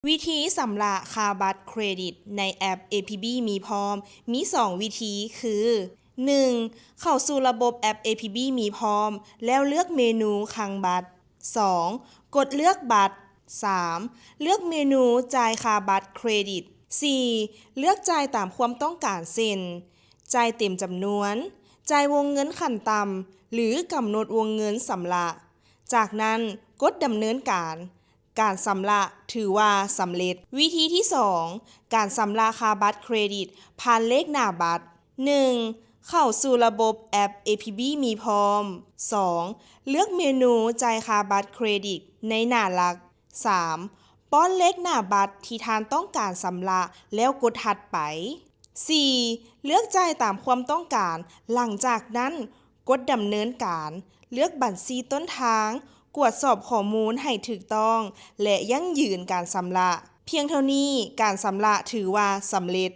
ວິທີຊຳລະຄ່າບັດເຄຣດິດໃນແອັບ ເອ ພີ ບີ ມີພ້ອມ ມີສອງວິທີຄື ໜຶ່ງ ເຂົ້າສູ່ລະບົບແອັບ ເອ ພີ ບີ ມີພ້ອມ ແລ້ວເລືອກເມນູຄັງບັດ. ສອງ ກົດເລືອກບັດ. ສາມ ເລືອກເມນູຈ່າຍຄ່າບັດເຄຣດິດ. ສີ່ ເລືອກຈ່າຍຕາມຄວາມຕ້ອງການ ເຊັ່ນ ຈ່າຍເຕັມຈຳນວນ, ຈ່າຍວົງເງິນຂັ້ນຕ່ຳ ຫຼື ກຳນົດວົງເງິນຊຳລະ. ຈາກນັ້ນ ກົດດຳເນີນການ. ການຊຳລະຖືວ່າສຳເລັດ. ວິທີທີສອງ ການຊຳລະຄ່າບັດເຄຣດິດຜ່ານເລກໜ້າບັດ. ໜຶ່ງ ເຂົ້າສູ່ລະບົບແອັບ ເອ ພີ ບີ ມີພ້ອມ. ສອງ ເລືອກເມນູຈ່າຍຄ່າບັດເຄຣດິດໃນໜ້າຫຼັກ. ສາມ ປ້ອນເລກໜ້າບັດທີ່ທ່ານຕ້ອງການຊຳລະ ແລ້ວກົດຖັດໄປ. ສີ່ ເລືອກຈ່າຍຕາມຄວາມຕ້ອງການ. ຫຼັງຈາກນັ້ນ ກົດດຳເນີນການ, ເລືອກບັນຊີຕົ້ນທາງ, ກວດສອບຂໍ້ມູນໃຫ້ຖືກຕ້ອງ ແລະ ຢັ້ງຢືນການຊຳລະ. ພຽງເທົ່ານີ້ ການຊຳລະຖືວ່າສຳເລັດ.